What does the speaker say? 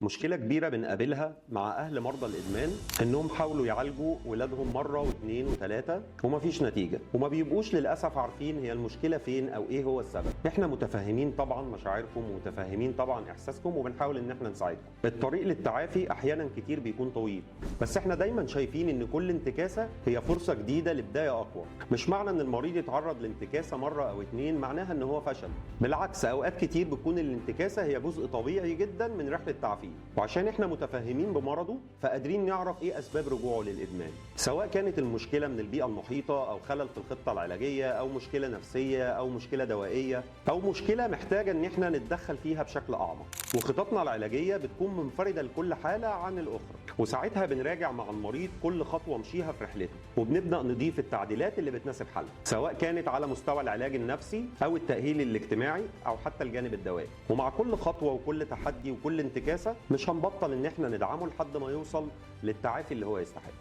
مشكلة كبيرة بنقابلها مع أهل مرضى الإدمان إنهم حاولوا يعالجوا ولادهم مرة واثنين وثلاثة ومفيش نتيجة، وما بيبقوش للأسف عارفين هي المشكلة فين أو إيه هو السبب. إحنا متفهمين طبعا مشاعركم ومتفهمين طبعا إحساسكم، وبنحاول إن إحنا نساعدكم. الطريق للتعافي أحيانا كتير بيكون طويل، بس إحنا دايما شايفين إن كل انتكاسة هي فرصة جديدة لبداية أقوى. مش معنى إن المريض يتعرض لانتكاسة مرة أو اتنين معناها إن هو فشل، بالعكس أوقات كتير بتكون الانتكاسة هي جزء طبيعي جدا من رحلة تعافيه. وعشان احنا متفهمين بمرضه فقادرين نعرف ايه اسباب رجوعه للادمان، سواء كانت المشكلة من البيئة المحيطة او خلل في الخطة العلاجية او مشكلة نفسية او مشكلة دوائيه او مشكلة محتاجه ان احنا نتدخل فيها بشكل اعمق. وخططنا العلاجية بتكون منفردة لكل حاله عن الاخرى، وساعتها بنراجع مع المريض كل خطوة مشيها في رحلته، وبنبدا نضيف التعديلات اللي بتناسب حالته، سواء كانت على مستوى العلاج النفسي او التاهيل الاجتماعي او حتى الجانب الدوائي. ومع كل خطوة وكل تحدي وكل انتكاسه مش هنبطل ان احنا ندعمه لحد ما يوصل للتعافي اللي هو يستحقه.